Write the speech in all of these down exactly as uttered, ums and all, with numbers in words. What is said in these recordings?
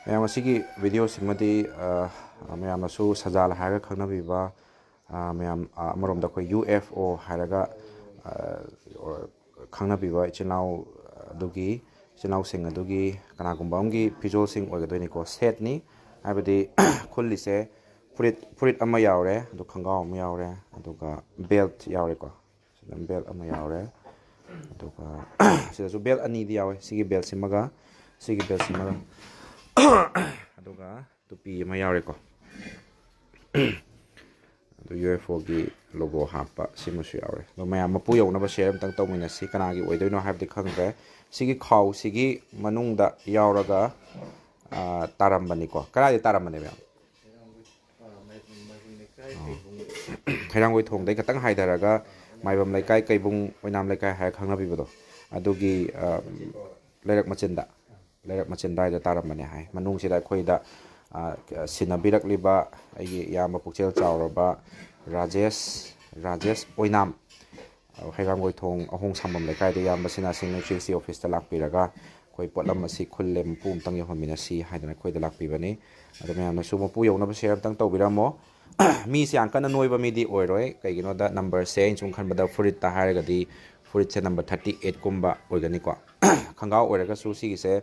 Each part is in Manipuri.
ꯃꯌꯥꯝ, ꯑꯁꯤꯒꯤ ꯚꯤꯗꯤꯑꯣꯁꯤꯃꯗꯤ, ꯑ, ꯃꯌꯥꯝꯅꯁꯨ ꯁꯖꯥꯜ ꯍꯥꯏꯔꯒ ꯈꯪꯅꯕꯤꯕ, ꯑ, ꯃꯌꯥꯝ, ꯑ, ꯑꯃꯔꯣꯝꯗ ꯑꯩꯈꯣꯏ ꯌꯨ ꯑꯦꯐ ꯑꯣ ꯍꯥꯏꯔꯒ, ꯑ, ꯈꯪꯅꯕꯤꯕ ꯏꯆꯤꯜ ꯏꯅꯥꯎ ꯑꯗꯨꯒꯤ, ꯏꯆꯤꯜ ꯏꯅꯥꯎꯁꯤꯡ ꯑꯗꯨꯒꯤ ꯀꯅꯥꯒꯨꯝꯕ ꯑꯃꯒꯤ ꯐꯤꯖꯣꯜꯁꯤꯡ ꯑꯣꯏꯒꯗꯣꯏꯅꯤꯀꯣ꯫ ꯁꯦꯠꯅꯤ ꯍꯥꯏꯕꯗꯤ ꯈꯨꯜꯂꯤꯁꯦ ꯐꯨꯔꯤꯠ, ꯐꯨꯔꯤꯠ ꯑꯃ ꯌꯥꯎꯔꯦ, ꯑꯗꯨ ꯈꯣꯡꯒ꯭ꯔꯥꯎ ꯑꯃ ꯌꯥꯎꯔꯦ, ꯑꯗꯨꯒ ꯕꯦꯜꯠ ꯌꯥꯎꯔꯦꯀꯣ꯫ ꯁꯤꯗ ꯕꯦꯜꯠ ꯑꯃ ꯌꯥꯎꯔꯦ, ꯑꯗꯨꯒ ꯁꯤꯗꯁꯨ ꯕꯦꯜꯠ ꯑꯅꯤꯗꯤ ꯌꯥꯎꯋꯦ, ꯁꯤꯒꯤ ꯕꯦꯜꯠꯁꯤꯃꯒ ꯁꯤꯒꯤ ꯕꯦꯜꯠꯁꯤꯃꯒ꯫ ꯑꯗꯨꯒ ꯇꯨꯄꯤ ꯑꯃ ꯌꯥꯎꯔꯦꯀꯣ꯫ ꯑꯗꯨ ꯌꯨ ꯑꯦꯐ ꯑꯣꯒꯤ ꯂꯣꯒꯣ ꯍꯥꯞꯄ ꯁꯤꯃꯁꯨ ꯌꯥꯎꯔꯦ꯫ ꯑꯗꯣ ꯃꯌꯥꯝ ꯃꯄꯨ ꯌꯧꯅꯕ ꯁꯤꯌꯔ ꯑꯝꯇꯪ ꯇꯧꯃꯤꯟꯅꯁꯤ, ꯀꯅꯥꯒꯤ ꯑꯣꯏꯗꯣꯏꯅꯣ ꯍꯥꯏꯕꯗꯤ ꯈꯪꯗ꯭ꯔꯦ꯫ ꯁꯤꯒꯤ ꯈꯥꯎꯁꯤꯒꯤ ꯃꯅꯨꯡꯗ ꯌꯥꯎꯔꯒ, ꯑ, ꯇꯥꯔꯝꯕꯅꯤꯀꯣ꯫ ꯀꯗꯥꯏꯗ ꯇꯥꯔꯝꯕꯅꯦ, ꯃꯌꯥꯝ? ꯍꯩꯔꯥꯡꯒꯣꯏ ꯊꯣꯡꯗꯩ ꯈꯤꯇꯪ ꯍꯥꯏꯊꯔꯒ ꯃꯥꯏꯕꯝ ꯂꯩꯀꯥꯏ, ꯀꯩꯕꯨꯡ ꯑꯣꯏꯅꯥꯝ ꯂꯩꯀꯥꯏ ꯍꯥꯏꯔ ꯈꯪꯅꯕꯤꯕꯗꯣ, ꯑꯗꯨꯒꯤ, ꯑ, ꯂꯩꯔꯛ ꯃꯆꯤꯟꯗ, ꯂꯩꯔꯛ ꯃꯆꯤꯟ ꯑꯗꯨꯋꯥꯏꯗ ꯇꯥꯔꯝꯕꯅꯦ ꯍꯥꯏ꯫ ꯃꯅꯨꯡꯁꯤꯗ ꯑꯩꯈꯣꯏꯗ, ꯑ, ꯁꯤꯟꯅꯕꯤꯔꯛꯂꯤꯕ ꯑꯩꯒꯤ ꯏꯌꯥꯝꯕ ꯄꯨꯛꯆꯦꯜ ꯆꯥꯎꯔꯕ ꯔꯥꯖꯦꯁ, ꯔꯥꯖꯦꯁ ꯑꯣꯏꯅꯥꯝ, ꯍꯩꯔꯥꯡꯒꯣꯏ ꯊꯣꯡ ꯑꯍꯣꯡ ꯁꯥꯡꯕꯝ ꯂꯩꯀꯥꯏꯗ ꯏꯌꯥꯝꯕꯁꯤꯅ ꯁꯤꯡ ꯅꯨꯡꯁꯤ ꯑꯣꯐꯤꯁꯇ ꯂꯥꯛꯄꯤꯔꯒ, ꯑꯩꯈꯣꯏ ꯄꯣꯠꯂꯝ ꯑꯁꯤ ꯈꯨꯜꯂꯦ, ꯃꯄꯨ ꯑꯝꯇꯪ ꯌꯧꯍꯟꯃꯤꯟꯅꯁꯤ ꯍꯥꯏꯗꯅ ꯑꯩꯈꯣꯏꯗ ꯂꯥꯛꯄꯤꯕꯅꯤ꯫ ꯑꯗꯣ ꯃꯌꯥꯝꯅꯁꯨ ꯃꯄꯨ ꯌꯧꯅꯕ ꯁꯤꯌꯔ ꯑꯝꯇꯪ ꯇꯧꯕꯤꯔꯝꯃꯣ꯫ ꯃꯤꯁꯦ ꯌꯥꯝ ꯀꯟꯅ ꯅꯣꯏꯕ ꯃꯤꯗꯤ ꯑꯣꯏꯔꯣꯏ, ꯀꯩꯒꯤꯅꯣꯗ ꯅꯝꯕꯔꯁꯦ ꯑꯩꯅ ꯁꯨꯝ ꯈꯟꯕꯗ ꯐꯨꯔꯤꯠꯇ ꯍꯥꯏꯔꯒꯗꯤ ꯐꯨꯔꯤꯠꯁꯦ ꯅꯝꯕꯔ ꯊꯥꯔꯇꯤ ꯑꯩꯠꯀꯨꯝꯕ ꯑꯣꯏꯒꯅꯤꯀꯣ꯫ ꯈꯣꯡꯒ꯭ꯔꯥꯎ ꯑꯣꯏꯔꯒꯁꯨ ꯁꯤꯒꯤꯁꯦ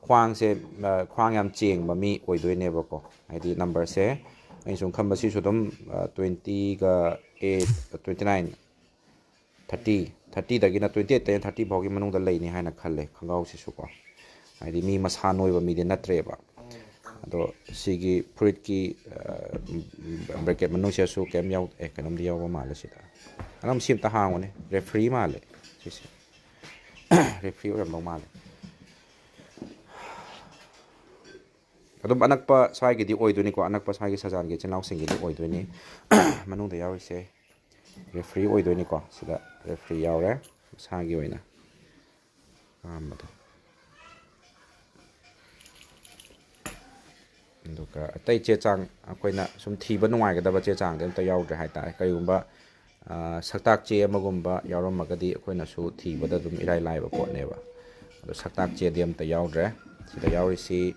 ꯈ꯭ꯋꯥꯡꯁꯦ, ꯑ, ꯈ꯭ꯋꯥꯡ ꯌꯥꯝ ꯆꯦꯡꯕ ꯃꯤ ꯑꯣꯏꯗꯣꯏꯅꯦꯕꯀꯣ꯫ ꯍꯥꯏꯗꯤ ꯅꯝꯕꯔꯁꯦ ꯑꯩꯅ ꯁꯨꯝ ꯈꯟꯕ ꯁꯤꯁꯨ ꯑꯗꯨꯝ, ꯑ, ꯇ꯭ꯋꯦꯟꯇꯤꯒ ꯑꯩꯠ, ꯇ꯭ꯋꯦꯟꯇꯤ ꯅꯥꯏꯟ, ꯊꯥꯔꯇꯤ, ꯊꯥꯔꯇꯤꯗꯒꯤꯅ ꯇ꯭ꯋꯦꯟꯇꯤ ꯑꯩꯠꯇꯩꯅ ꯊꯥꯔꯇꯤ ꯐꯥꯎꯒꯤ ꯃꯅꯨꯡꯗ ꯂꯩꯅꯤ ꯍꯥꯏꯅ ꯈꯜꯂꯦ, ꯈꯣꯡꯒ꯭ꯔꯥꯎꯁꯤꯁꯨꯀꯣ꯫ ꯍꯥꯏꯗꯤ ꯃꯤ ꯃꯁꯥ ꯅꯣꯏꯕ ꯃꯤꯗꯤ ꯅꯠꯇ꯭ꯔꯦꯕ꯫ ꯑꯗꯣ ꯁꯤꯒꯤ ꯐꯨꯔꯤꯠꯀꯤ, ꯑ, ꯕ꯭ꯔꯦꯀꯦꯠ ꯃꯅꯨꯡꯁꯤꯗꯁꯨ ꯀꯩꯝ ꯌꯥꯎ-, ꯑꯦ, ꯀꯩꯅꯣꯝꯗꯤ ꯌꯥꯎꯕ ꯃꯥꯜꯂꯦ ꯁꯤꯗ꯫ ꯑꯅꯝ ꯁꯤ ꯑꯝꯇ ꯍꯥꯡꯉꯨꯅꯦ, ꯔꯦꯐ꯭ꯔꯤ ꯃꯥꯜꯂꯦ ꯁꯤꯁꯦ꯫ ꯔꯦꯐ꯭ꯔꯤ ꯑꯣꯏꯔꯝꯗꯧ ꯃꯥꯜꯂꯦ꯫ ꯑꯗꯨꯝ ꯑꯅꯛꯄ ꯁ꯭ꯋꯥꯏꯒꯤꯗꯤ ꯑꯣꯏꯗꯣꯏꯅꯤꯀꯣ, ꯑꯅꯛꯄ ꯁ꯭ꯋꯥꯏꯒꯤ ꯁꯖꯥꯟꯒꯤ ꯏꯆꯤꯜ ꯏꯅꯥꯎꯁꯤꯡꯒꯤꯗꯤ ꯑꯣꯏꯗꯣꯏꯅꯤ꯫ ꯃꯅꯨꯡꯗ ꯌꯥꯎꯔꯤꯁꯦ ꯔꯦꯐ꯭ꯔꯤ ꯑꯣꯏꯗꯣꯏꯅꯤꯀꯣ꯫ ꯁꯤꯗ ꯔꯦꯐ꯭ꯔꯤ ꯌꯥꯎꯔꯦ ꯃꯁꯥꯒꯤ ꯑꯣꯏꯅ ꯑꯍꯥꯟꯕꯗ꯫ ꯑꯗꯨꯒ ꯑꯇꯩ ꯆꯦ ꯆꯥꯡ ꯑꯩꯈꯣꯏꯅ ꯁꯨꯝ ꯊꯤꯕ ꯅꯨꯡꯉꯥꯏꯒꯗꯕ ꯆꯦ ꯆꯥꯡꯗꯤ ꯑꯝꯇ ꯌꯥꯎꯗ꯭ꯔꯦ ꯍꯥꯏꯇꯥꯔꯦ꯫ ꯀꯔꯤꯒꯨꯝꯕ, ꯑ, ꯁꯛꯇꯥꯛ ꯆꯦ ꯑꯃꯒꯨꯝꯕ ꯌꯥꯎꯔꯝꯃꯒꯗꯤ ꯑꯩꯈꯣꯏꯅꯁꯨ ꯊꯤꯕꯗ ꯑꯗꯨꯝ ꯏꯔꯥꯏ ꯂꯥꯏꯕ ꯄꯣꯠꯅꯦꯕ꯫ ꯑꯗꯣ ꯁꯛꯇꯥꯛ ꯆꯦꯗꯤ ꯑꯝꯇ ꯌꯥꯎꯗ꯭ꯔꯦ꯫ ꯁꯤꯗ ꯌꯥꯎꯔꯤꯁꯤ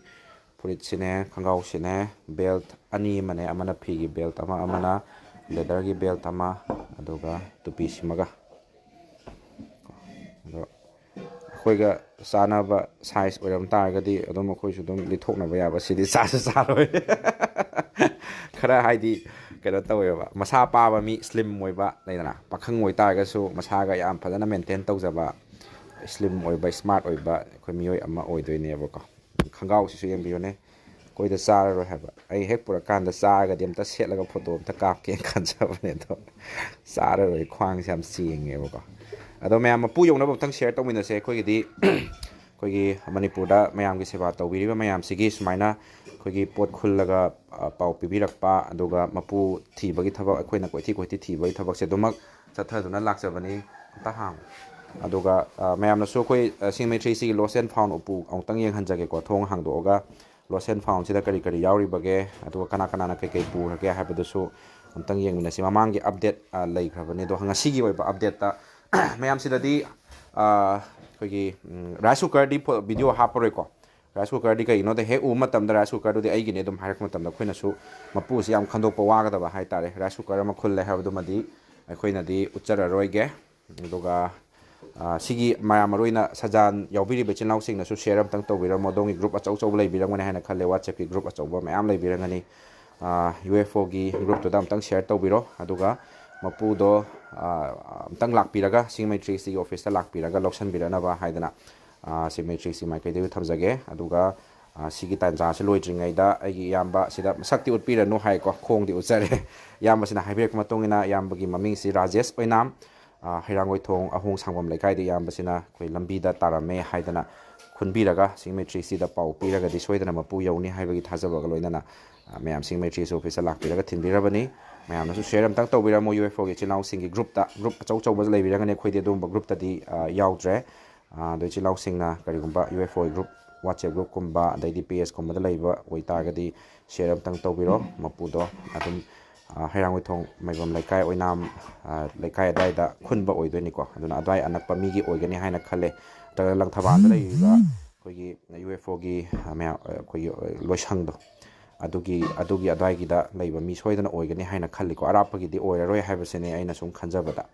ꯐꯨꯔꯤꯠꯁꯤꯅꯦ, ꯈꯣꯡꯒ꯭ꯔꯥꯎꯁꯤꯅꯦ, ꯕꯦꯜꯠ ꯑꯅꯤ ꯑꯃꯅꯦ, ꯑꯃꯅ ꯐꯤꯒꯤ ꯕꯦꯜꯠ ꯑꯃ, ꯑꯃꯅ ꯂꯦꯗꯔꯒꯤ ꯕꯦꯜꯠ ꯑꯃ, ꯑꯗꯨꯒ ꯇꯨꯄꯤꯁꯤꯃꯒ꯫ ꯑꯗꯣ ꯑꯩꯈꯣꯏꯒ ꯆꯥꯟꯅꯕ ꯁꯥꯏꯖ ꯑꯣꯏꯔꯝ ꯇꯥꯔꯒꯗꯤ ꯑꯗꯨꯝ ꯑꯩꯈꯣꯏꯁꯨ ꯑꯗꯨꯝ ꯂꯤꯊꯣꯛꯅꯕ ꯌꯥꯕ, ꯁꯤꯗꯤ ꯆꯥꯁꯨ ꯆꯥꯔꯣꯏ꯫ ꯈꯔ ꯍꯥꯏꯗꯤ ꯀꯩꯅꯣ ꯇꯧꯋꯦꯕ, ꯃꯁꯥ ꯄꯥꯕ ꯃꯤ, ꯁ꯭ꯂꯤꯝ ꯑꯣꯏꯕ ꯂꯩꯗꯅ, ꯄꯥꯈꯪ ꯑꯣꯏꯇꯥꯔꯒꯁꯨ ꯃꯁꯥꯒ ꯌꯥꯝ ꯐꯖꯅ ꯃꯦꯟꯇꯦꯟ ꯇꯧꯖꯕ, ꯁ꯭ꯂꯤꯝ ꯑꯣꯏꯕ, ꯁ꯭ꯃꯥꯔꯠ ꯑꯣꯏꯕ ꯑꯩꯈꯣꯏ ꯃꯤꯑꯣꯏ ꯑꯃ ꯑꯣꯏꯗꯣꯏꯅꯦꯕꯀꯣ꯫ ꯈꯣꯡꯒ꯭ꯔꯥꯎꯁꯤꯁꯨ ꯌꯦꯡꯕꯤꯌꯨꯅꯦ, ꯑꯩꯈꯣꯏꯗ ꯆꯥꯔꯔꯣꯏ ꯍꯥꯏꯕ꯫ ꯑꯩ ꯍꯦꯛ ꯄꯨꯔꯛꯀꯥꯟꯗ ꯆꯥꯔꯒꯗꯤ ꯑꯝꯇ ꯁꯦꯠꯂꯒ ꯐꯣꯇꯣ ꯑꯝꯇ ꯀꯥꯞꯀꯦꯅ ꯈꯟꯖꯕꯅꯦ, ꯑꯗꯣ ꯆꯥꯔꯔꯣꯏ, ꯈ꯭ꯋꯥꯡꯁꯦ ꯌꯥꯝ ꯆꯦꯡꯉꯦꯕꯀꯣ꯫ ꯑꯗꯣ ꯃꯌꯥꯝ ꯃꯄꯨ ꯌꯧꯅꯕ ꯑꯝꯇꯪ ꯁꯤꯌꯔ ꯇꯧꯃꯤꯟꯅꯁꯦ꯫ ꯑꯩꯈꯣꯏꯒꯤꯗꯤ ꯑꯩꯈꯣꯏꯒꯤ ꯃꯅꯤꯄꯨꯔꯗ ꯃꯌꯥꯝꯒꯤ ꯁꯦꯕꯥ ꯇꯧꯕꯤꯔꯤꯕ ꯃꯌꯥꯝꯁꯤꯒꯤ ꯁꯨꯃꯥꯏꯅ ꯑꯩꯈꯣꯏꯒꯤ ꯄꯣꯠ ꯈꯨꯜꯂꯒ, ꯑ, ꯄꯥꯎ ꯄꯤꯕꯤꯔꯛꯄ, ꯑꯗꯨꯒ ꯃꯄꯨ ꯊꯤꯕꯒꯤ ꯊꯕꯛ, ꯑꯩꯈꯣꯏꯅ ꯀꯣꯏꯊꯤ ꯀꯣꯏꯊꯤ ꯊꯤꯕꯒꯤ ꯊꯕꯛꯁꯦ ꯑꯗꯨꯃꯛ ꯆꯠꯊꯗꯨꯅ ꯂꯥꯛꯆꯕꯅꯤ꯫ ꯑꯝꯇ ꯍꯥꯡꯉꯨ꯫ ꯑꯗꯨꯒ, ꯑ, ꯃꯌꯥꯝꯅꯁꯨ ꯑꯩꯈꯣꯏ, ꯑ, ꯁꯤꯡꯃꯩ ꯊ꯭ꯔꯤ ꯁꯤꯒꯤ Lost and Found ꯎꯄꯨ ꯑꯃꯨꯛꯇꯪ ꯌꯦꯡꯍꯟꯖꯒꯦꯀꯣ꯫ ꯊꯣꯡ ꯍꯥꯡꯗꯣꯛꯑꯒ Lost and Foundꯁꯤꯗ ꯀꯔꯤ ꯀꯔꯤ ꯌꯥꯎꯔꯤꯕꯒꯦ, ꯑꯗꯨꯒ ꯀꯅꯥ ꯀꯅꯥꯅ ꯀꯩ ꯀꯩ ꯄꯨꯔꯒꯦ ꯍꯥꯏꯕꯗꯨꯁꯨ ꯑꯝꯇꯪ ꯌꯦꯡꯃꯤꯟꯅꯁꯤ꯫ ꯃꯃꯥꯡꯒꯤ ꯑꯞꯗꯦꯠ, ꯑ, ꯂꯩꯈ꯭ꯔꯕꯅꯤ, ꯑꯗꯣ ꯉꯁꯤꯒꯤ ꯑꯣꯏꯕ ꯑꯞꯗꯦꯠꯇ ꯃꯌꯥꯝꯁꯤꯗꯗꯤ, ꯑ, ꯑꯩꯈꯣꯏꯒꯤ, ꯎꯝ, ꯔꯥꯏꯁ ꯀꯨꯀꯔꯗꯤ ꯐꯣ-, ꯚꯤꯗꯤꯑꯣ ꯍꯥꯞꯄꯔꯣꯏꯀꯣ꯫ ꯔꯥꯏꯁ ꯀꯨꯀꯔꯗꯤ ꯀꯩꯒꯤꯅꯣꯗ, ꯍꯦꯛ ꯎꯕ ꯃꯇꯝꯗ ꯔꯥꯏꯁ ꯀꯨꯀꯔꯗꯨꯗꯤ ꯑꯩꯒꯤꯅꯦ ꯑꯗꯨꯝ ꯍꯥꯏꯔꯛꯄ ꯃꯇꯝꯗ ꯑꯩꯈꯣꯏꯅꯁꯨ ꯃꯄꯨꯁꯤ ꯌꯥꯝ ꯈꯟꯗꯣꯛꯄ ꯋꯥꯒꯗꯕ ꯍꯥꯏꯇꯥꯔꯦ꯫ ꯔꯥꯏꯁ ꯀꯨꯀꯔ ꯑꯃ ꯈꯨꯜꯂꯦ ꯍꯥꯏꯕꯗꯨꯃꯗꯤ ꯑꯩꯈꯣꯏꯅꯗꯤ ꯎꯠꯆꯔꯔꯣꯏꯒꯦ꯫ ꯑꯗꯨꯒ, ꯑ, ꯁꯤꯒꯤ ꯃꯌꯥꯝ, ꯃꯔꯨ ꯑꯣꯏꯅ ꯁꯖꯥꯟ ꯌꯥꯎꯕꯤꯔꯤꯕ ꯏꯆꯤꯜ ꯏꯅꯥꯎꯁꯤꯡꯅꯁꯨ ꯁꯤꯌꯔ ꯑꯝꯇꯪ ꯇꯧꯕꯤꯔꯝꯃꯣ꯫ ꯑꯗꯣꯝꯒꯤ ꯒ꯭ꯔꯨꯞ ꯑꯆꯧ ꯑꯆꯧꯕ ꯂꯩꯕꯤꯔꯝꯒꯅꯤ ꯍꯥꯏꯅ ꯈꯜꯂꯦ, WhatsAppꯀꯤ ꯒ꯭ꯔꯨꯞ ꯑꯆꯧꯕ ꯃꯌꯥꯝ ꯂꯩꯕꯤꯔꯝꯒꯅꯤ꯫ ꯑ, UFOꯒꯤ ꯒ꯭ꯔꯨꯞꯇꯨꯗ ꯑꯝꯇꯪ ꯁꯤꯌꯔ ꯇꯧꯕꯤꯔꯣ꯫ ꯑꯗꯨꯒ ꯃꯄꯨꯗꯣ, ꯑ, ꯑꯝꯇꯪ ꯂꯥꯛꯄꯤꯔꯒ, ꯁꯤꯡꯃꯩ ꯊ꯭ꯔꯤ ꯁꯤꯒꯤ ꯑꯣꯐꯤꯁꯇ ꯂꯥꯛꯄꯤꯔꯒ ꯂꯧꯁꯤꯟꯕꯤꯔꯛꯅꯕ ꯍꯥꯏꯗꯅ, ꯑ, ꯁꯤꯡꯃꯩ ꯊ꯭ꯔꯤ ꯁꯤ ꯃꯥꯏꯀꯩꯗꯒꯤ ꯊꯝꯖꯒꯦ꯫ ꯑꯗꯨꯒ, ꯑ, ꯁꯤꯒꯤ ꯇꯥꯟꯖꯥꯁꯤ ꯂꯣꯏꯗ꯭ꯔꯤꯉꯩꯗ ꯑꯩꯒꯤ ꯏꯌꯥꯝꯕ, ꯁꯤꯗ ꯃꯁꯛꯇꯤ ꯎꯠꯄꯤꯔꯅꯨ ꯍꯥꯏꯀꯣ, ꯈꯣꯡꯗꯤ ꯎꯠꯆꯔꯦ꯫ ꯏꯌꯥꯝꯕꯁꯤꯅ ꯍꯥꯏꯕꯤꯔꯛꯄ ꯃꯇꯨꯡ ꯏꯟꯅ, ꯏꯌꯥꯝꯕꯒꯤ ꯃꯃꯤꯡꯁꯤ ꯔꯥꯖꯦꯁ ꯑꯣꯏꯅꯥꯝ, ꯑ, ꯍꯩꯔꯥꯡꯒꯣꯏꯊꯣꯡ ꯑꯍꯣꯡ ꯁꯪꯕꯝ ꯂꯩꯀꯥꯏꯗ ꯏꯌꯥꯝꯕꯁꯤꯅ ꯑꯩꯈꯣꯏ ꯂꯝꯕꯤꯗ ꯇꯥꯔꯝꯃꯦ ꯍꯥꯏꯗꯅ ꯈꯨꯟꯕꯤꯔꯒ, ꯁꯤꯡꯃꯩ ꯊ꯭ꯔꯤ ꯁꯤꯗ ꯄꯥꯎ ꯄꯤꯔꯒꯗꯤ ꯁꯣꯏꯗꯅ ꯃꯄꯨ ꯌꯧꯅꯤ ꯍꯥꯏꯕꯒꯤ ꯊꯥꯖꯕꯒ ꯂꯣꯏꯅꯅ, ꯑ, ꯃꯌꯥꯝ ꯁꯤꯡꯃꯩ ꯊ꯭ꯔꯤ ꯁꯤ ꯑꯣꯐꯤꯁꯇ ꯂꯥꯛꯄꯤꯔꯒ ꯊꯤꯟꯕꯤꯔꯕꯅꯤ꯫ ꯃꯌꯥꯝꯅꯁꯨ ꯁꯤꯌꯔ ꯑꯝꯇꯪ ꯇꯧꯕꯤꯔꯝꯃꯣ꯫ UFOꯒꯤ ꯏꯆꯤꯜ ꯏꯅꯥꯎꯁꯤꯡꯒꯤ ꯒ꯭ꯔꯨꯞꯇ, ꯒ꯭ꯔꯨꯞ ꯑꯆꯧ ꯑꯆꯧꯕꯁꯨ ꯂꯩꯕꯤꯔꯝꯒꯅꯤ, ꯑꯩꯈꯣꯏꯗꯤ ꯑꯗꯨꯒꯨꯝꯕ ꯒ꯭ꯔꯨꯞꯇꯗꯤ, ꯑ, ꯌꯥꯎꯗ꯭ꯔꯦ꯫ ꯑ, ꯑꯗꯣ ꯏꯆꯤꯜ ꯏꯅꯥꯎꯁꯤꯡꯅ ꯀꯔꯤꯒꯨꯝꯕ UFO ꯒ꯭ꯔꯨꯞ, WhatsApp ꯒ꯭ꯔꯨꯞꯀꯨꯝꯕ, ꯑꯗꯩꯗꯤ ꯄꯦꯖꯀꯨꯝꯕꯗ ꯂꯩꯕ ꯑꯣꯏꯇꯥꯔꯒꯗꯤ ꯁꯤꯌꯔ ꯑꯝꯇꯪ ꯇꯧꯕꯤꯔꯣ꯫ ꯃꯄꯨꯗꯣ ꯑꯗꯨꯝ, ꯑ, ꯍꯩꯔꯥꯡꯒꯣꯏꯊꯣꯡ ꯃꯥꯏꯕꯝ ꯂꯩꯀꯥꯏ, ꯑꯣꯏꯅꯥꯝ, ꯑ, ꯂꯩꯀꯥꯏ ꯑꯗꯨꯋꯥꯏꯗ ꯈꯨꯟꯕ ꯑꯣꯏꯗꯣꯏꯅꯤꯀꯣ꯫ ꯑꯗꯨꯅ ꯑꯗꯨꯋꯥꯏ ꯑꯅꯛꯄ ꯃꯤꯒꯤ ꯑꯣꯏꯒꯅꯤ ꯍꯥꯏꯅ ꯈꯜꯂꯦ꯫ ꯅꯠꯇ꯭ꯔꯒ ꯂꯪꯊꯕꯥꯜꯗ ꯂꯩꯔꯤꯕ ꯑꯩꯈꯣꯏꯒꯤ ꯌꯨ ꯑꯦꯐ ꯑꯣꯒꯤ ꯃꯌꯥꯝ ꯑꯩꯈꯣꯏꯒꯤ ꯂꯣꯏꯁꯪꯗꯣ, ꯑꯗꯨꯒꯤ ꯑꯗꯨꯒꯤ ꯑꯗꯨꯋꯥꯏꯒꯤꯗ ꯂꯩꯕ ꯃꯤ ꯁꯣꯏꯗꯅ ꯑꯣꯏꯒꯅꯤ ꯍꯥꯏꯅ ꯈꯜꯂꯤꯀꯣ꯫ ꯑꯔꯥꯞꯄꯒꯤꯗꯤ ꯑꯣꯏꯔꯔꯣꯏ ꯍꯥꯏꯕꯁꯤꯅꯦ ꯑꯩꯅ ꯁꯨꯝ ꯈꯟꯖꯕꯗ꯫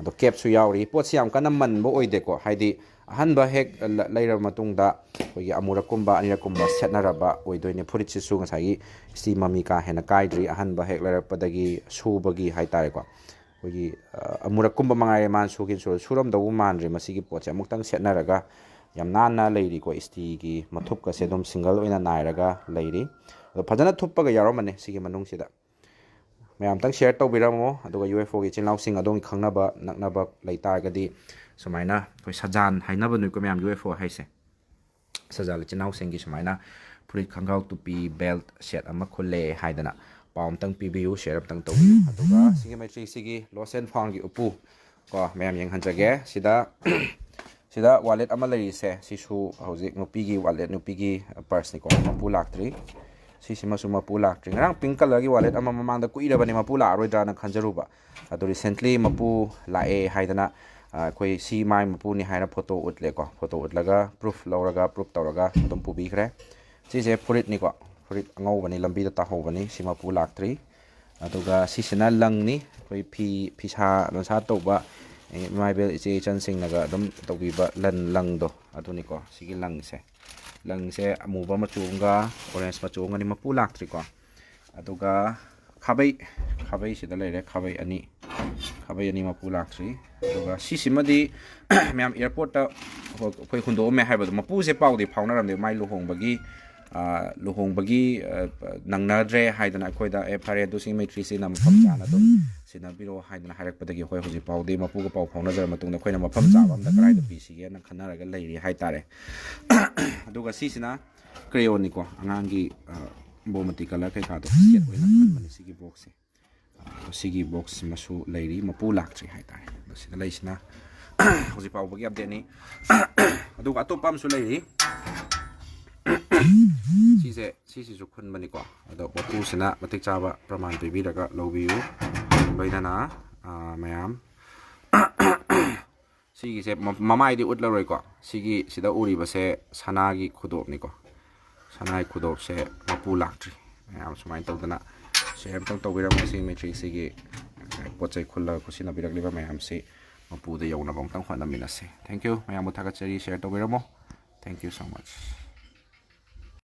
ꯑꯗꯣ ꯀꯦꯞꯁꯨ ꯌꯥꯎꯔꯤ꯫ ꯄꯣꯠꯁꯤ ꯌꯥꯝ ꯀꯟꯅ ꯃꯟꯕ ꯑꯣꯏꯗꯦꯀꯣ, ꯍꯥꯏꯗꯤ ꯑꯍꯟꯕ ꯍꯦꯛ ꯂ- ꯂꯩꯔꯕ ꯃꯇꯨꯡꯗ ꯑꯩꯈꯣꯏꯒꯤ ꯑꯃꯨꯔꯛꯀꯨꯝꯕ ꯑꯅꯤꯔꯛꯀꯨꯝꯕ ꯁꯦꯠꯅꯔꯕ ꯑꯣꯏꯗꯣꯏꯅꯦ꯫ ꯐꯨꯔꯤꯠꯁꯤꯁꯨ ꯉꯁꯥꯏꯒꯤ ꯏꯁꯇꯤ ꯃꯃꯤ ꯀꯥ ꯍꯦꯟꯅ ꯀꯥꯏꯗ꯭ꯔꯤ, ꯑꯍꯟꯕ ꯍꯦꯛ ꯂꯩꯔꯛꯄꯗꯒꯤ ꯁꯨꯕꯒꯤ ꯍꯥꯏꯇꯥꯔꯦꯀꯣ꯫ ꯑꯩꯈꯣꯏꯒꯤ ꯑ, ꯑꯃꯨꯔꯛꯀꯨꯝꯕ ꯃꯉꯥꯏꯔꯦ ꯃꯥꯅ ꯁꯨꯈꯤꯅ ꯁꯨꯔ ꯁꯨꯔꯝꯗꯧꯕ ꯃꯥꯟꯗ꯭ꯔꯦ꯫ ꯃꯁꯤꯒꯤ ꯄꯣꯠꯁꯦ ꯑꯃꯨꯛꯇꯪ ꯁꯦꯠꯅꯔꯒ ꯌꯥꯝ ꯅꯥꯟꯅ ꯂꯩꯔꯤꯀꯣ꯫ ꯏꯁꯇꯤꯒꯤ ꯃꯊꯨꯞꯀꯁꯦ ꯑꯗꯨꯝ ꯁꯤꯡꯒꯜ ꯑꯣꯏꯅ ꯅꯥꯏꯔꯒ ꯂꯩꯔꯤ꯫ ꯑꯗꯣ ꯐꯖꯅ ꯊꯨꯞꯄꯒ ꯌꯥꯎꯔꯝꯕꯅꯦ ꯁꯤꯒꯤ ꯃꯅꯨꯡꯁꯤꯗ꯫ ꯃꯌꯥꯝ ꯑꯝꯇꯪ ꯁꯤꯌꯔ ꯇꯧꯕꯤꯔꯝꯃꯣ꯫ ꯑꯗꯨꯒ ꯌꯨ ꯑꯦꯐ ꯑꯣꯒꯤ ꯏꯆꯤꯜ ꯏꯅꯥꯎꯁꯤꯡ, ꯑꯗꯣꯝꯒꯤ ꯈꯪꯅꯕ ꯅꯛꯅꯕ ꯂꯩꯇꯥꯔꯒꯗꯤ, ꯁꯨꯃꯥꯏꯅ ꯑꯩꯈꯣꯏ ꯁꯖꯥꯟ ꯍꯥꯏꯅꯕ ꯅꯨꯃꯤꯠꯀꯣ ꯃꯌꯥꯝ, ꯌꯨ ꯑꯦꯐ ꯑꯣ ꯍꯥꯏꯁꯦ꯫ ꯁꯖꯥꯟ ꯏꯆꯤꯜ ꯏꯅꯥꯎꯁꯤꯡꯒꯤ ꯁꯨꯃꯥꯏꯅ ꯐꯨꯔꯤꯠ, ꯈꯣꯡꯒ꯭ꯔꯥꯎ, ꯇꯨꯄꯤ, ꯕꯦꯜꯠ ꯁꯦꯠ ꯑꯃ ꯈꯨꯜꯂꯦ ꯍꯥꯏꯗꯅ ꯄꯥꯎ ꯑꯝꯇꯪ ꯄꯤꯕꯤꯌꯨ, ꯁꯤꯌꯔ ꯑꯝꯇꯪ ꯇꯧꯕꯤꯌꯨ꯫ ꯑꯗꯨꯒ ꯁꯤꯒꯤ ꯃꯩꯇ꯭ꯔꯤꯁꯤꯒꯤ Lost and Foundꯒꯤ ꯎꯄꯨ ꯀꯣ, ꯃꯌꯥꯝ ꯌꯦꯡꯍꯟꯖꯒꯦ꯫ ꯁꯤꯗ ꯁꯤꯗ ꯋꯥꯂꯦꯠ ꯑꯃ ꯂꯩꯔꯤꯁꯦ, ꯁꯤꯁꯨ ꯍꯧꯖꯤꯛ ꯅꯨꯄꯤꯒꯤ ꯋꯥꯂꯦꯠ, ꯅꯨꯄꯤꯒꯤ ꯄꯔꯁꯅꯤꯀꯣ, ꯃꯄꯨ ꯂꯥꯛꯇ꯭ꯔꯤ꯫ ꯁꯤꯁꯤꯃꯁꯨ ꯃꯄꯨ ꯂꯥꯛꯇ꯭ꯔꯤ꯫ ꯉꯔꯥꯡ ꯄꯤꯡ ꯀꯂꯔꯒꯤ ꯋꯥꯂꯦꯠ ꯑꯃ ꯃꯃꯥꯡꯗ ꯀꯨꯏꯔꯕꯅꯤ ꯃꯄꯨ ꯂꯥꯛꯑꯔꯣꯏꯗ꯭ꯔꯥꯅ ꯈꯟꯖꯔꯨꯕ, ꯑꯗꯣ ꯔꯤꯁꯦꯟꯠꯂꯤ ꯃꯄꯨ ꯂꯥꯛꯑꯦ ꯍꯥꯏꯗꯅ, ꯑ, ꯑꯩꯈꯣꯏ ꯁꯤ ꯃꯥꯏ ꯃꯄꯨꯅꯤ ꯍꯥꯏꯅ ꯐꯣꯇꯣ ꯎꯠꯂꯦꯀꯣ꯫ ꯐꯣꯇꯣ ꯎꯠꯂꯒ, ꯄ꯭ꯔꯨꯐ ꯂꯧꯔꯒ, ꯄ꯭ꯔꯨꯐ ꯇꯧꯔꯒ ꯑꯗꯨꯝ ꯄꯨꯕꯤꯈ꯭ꯔꯦ꯫ ꯁꯤꯁꯦ ꯐꯨꯔꯤꯠꯅꯤꯀꯣ, ꯐꯨꯔꯤꯠ ꯑꯉꯧꯕꯅꯤ, ꯂꯝꯕꯤꯗ ꯇꯥꯍꯧꯕꯅꯤ꯫ ꯁꯤ ꯃꯄꯨ ꯂꯥꯛꯇ꯭ꯔꯤ꯫ ꯑꯗꯨꯒ ꯁꯤꯁꯤꯅ ꯂꯪꯅꯤ, ꯑꯩꯈꯣꯏ ꯐꯤ, ꯐꯤꯁꯥ ꯂꯣꯟꯁꯥ ꯇꯧꯕ, ꯑꯦ, ꯏꯃꯥ ꯏꯕꯦꯜ ꯏꯆꯦ ꯏꯆꯟꯁꯤꯡꯅꯒ ꯑꯗꯨꯝ ꯇꯧꯕꯤꯕ ꯂꯟ, ꯂꯪꯗꯣ ꯑꯗꯨꯅꯤꯀꯣ꯫ ꯁꯤꯒꯤ ꯂꯪꯁꯦ, ꯂꯪꯁꯦ ꯑꯃꯨꯕ ꯃꯆꯨ ꯑꯃꯒ ꯑꯣꯔꯦꯟꯖ ꯃꯆꯨ ꯑꯃꯒꯅꯤ꯫ ꯃꯄꯨ ꯂꯥꯛꯇ꯭ꯔꯤꯀꯣ꯫ ꯑꯗꯨꯒ ꯈꯥꯕꯩ, ꯈꯥꯕꯩꯁꯤꯗ ꯂꯩꯔꯦ, ꯈꯥꯕꯩ ꯑꯅꯤ, ꯈꯥꯕꯩ ꯑꯅꯤ ꯃꯄꯨ ꯂꯥꯛꯇ꯭ꯔꯤ꯫ ꯑꯗꯨꯒ ꯁꯤꯁꯤꯃꯗꯤ ꯃꯌꯥꯝ ꯑꯦꯌꯥꯔꯄꯣꯔꯠꯇ ꯑꯩꯈꯣꯏ ꯍꯨꯟꯗꯣꯛꯑꯝꯃꯦ ꯍꯥꯏꯕꯗꯣ, ꯃꯄꯨꯁꯦ ꯄꯥꯎꯗꯤ ꯐꯥꯎꯅꯔꯝꯗꯦ꯫ ꯃꯥꯏ ꯂꯨꯍꯣꯡꯕꯒꯤ, ꯑ, ꯂꯨꯍꯣꯡꯕꯒꯤ, ꯑ, ꯅꯪꯅꯗ꯭ꯔꯦ ꯍꯥꯏꯗꯅ ꯑꯩꯈꯣꯏꯗ, "ꯑꯦ, ꯐꯔꯦ, ꯑꯗꯨ ꯁꯤ ꯃꯩꯇ꯭ꯔꯤꯁꯤꯅ ꯃꯐꯝ ꯆꯥꯅ ꯑꯗꯨꯝ ꯁꯤꯟꯅꯕꯤꯔꯣ" ꯍꯥꯏꯗꯅ ꯍꯥꯏꯔꯛꯄꯗꯒꯤ ꯑꯩꯈꯣꯏ ꯍꯧꯖꯤꯛ ꯐꯥꯎꯗꯤ ꯃꯄꯨꯒ ꯄꯥꯎ ꯐꯥꯎꯅꯖꯔ ꯃꯇꯨꯡꯗ ꯑꯩꯈꯣꯏꯅ ꯃꯐꯝ ꯆꯥꯕ ꯑꯝꯗ ꯀꯗꯥꯏꯗ ꯄꯤꯁꯤꯒꯦꯅ ꯈꯟꯅꯔꯒ ꯂꯩꯔꯤ ꯍꯥꯏꯇꯥꯔꯦ꯫ ꯑꯗꯨꯒ ꯁꯤꯁꯤꯅ ꯀ꯭ꯔꯦꯌꯣꯟꯅꯤꯀꯣ, ꯑꯉꯥꯡꯒꯤ, ꯑ, ꯕꯣꯃꯇꯤ ꯀꯂꯔ ꯀꯩꯀꯥꯗꯣ ꯁꯦꯠ ꯑꯣꯏꯅ ꯈꯟꯕꯅꯦ ꯁꯤꯒꯤ ꯕꯣꯛꯁꯁꯦ꯫ ꯑ, ꯁꯤꯒꯤ ꯕꯣꯛꯁ ꯁꯤꯃꯁꯨ ꯂꯩꯔꯤ, ꯃꯄꯨ ꯂꯥꯛꯇ꯭ꯔꯤ ꯍꯥꯏꯇꯥꯔꯦ꯫ ꯑꯗꯣ ꯁꯤꯗ ꯂꯩꯁꯤꯅ ꯍꯧꯖꯤꯛ ꯐꯥꯎꯕꯒꯤ ꯑꯞꯗꯦꯠꯅꯤ꯫ ꯑꯗꯨꯒ ꯑꯇꯣꯞꯄ ꯑꯃꯁꯨ ꯂꯩꯔꯤ꯫ ꯁꯤꯁꯦ, ꯁꯤꯁꯤꯁꯨ ꯈꯨꯟꯕꯅꯤꯀꯣ꯫ ꯑꯗꯣ ꯃꯄꯨꯁꯤꯅ ꯃꯇꯤꯛ ꯆꯥꯕ ꯄ꯭ꯔꯃꯥꯟ ꯄꯤꯕꯤꯔꯒ ꯂꯧꯕꯤꯌꯨ꯫ ꯂꯣꯏꯅꯅ, ꯑ, ꯃꯌꯥꯝ ꯁꯤꯒꯤꯁꯦ ꯃ- ꯃꯃꯥꯏꯗꯤ ꯎꯠꯂꯔꯣꯏꯀꯣ꯫ ꯁꯤꯒꯤ ꯁꯤꯗ ꯎꯔꯤꯕꯁꯦ ꯁꯅꯥꯒꯤ ꯈꯨꯗꯣꯞꯅꯤꯀꯣ꯫ ꯁꯅꯥꯒꯤ ꯈꯨꯗꯣꯞꯁꯦ ꯃꯄꯨ ꯂꯥꯛꯇ꯭ꯔꯤ꯫ ꯃꯌꯥꯝ ꯁꯨꯃꯥꯏꯅ ꯇꯧꯗꯅ share ꯑꯝꯇꯪ ꯇꯧꯕꯤꯔꯝꯃꯣ꯫ ꯁꯤ ꯃꯦꯇ꯭ꯔꯤꯛꯁꯤꯒꯤ ꯄꯣꯠ ꯆꯩ ꯈꯨꯜꯂꯒ ꯈꯨꯠꯁꯤꯟꯅꯕꯤꯔꯛꯂꯤꯕ ꯃꯌꯥꯝꯁꯤ ꯃꯄꯨꯗ ꯌꯧꯅꯕ ꯑꯝꯇꯪ ꯍꯣꯠꯅꯃꯤꯟꯅꯁꯦ꯫ Thank you꯫ ꯃꯌꯥꯝꯕꯨ ꯊꯥꯒꯠꯆꯔꯤ꯫ Share ꯇꯧꯕꯤꯔꯝꯃꯣ꯫ Thank you so much꯫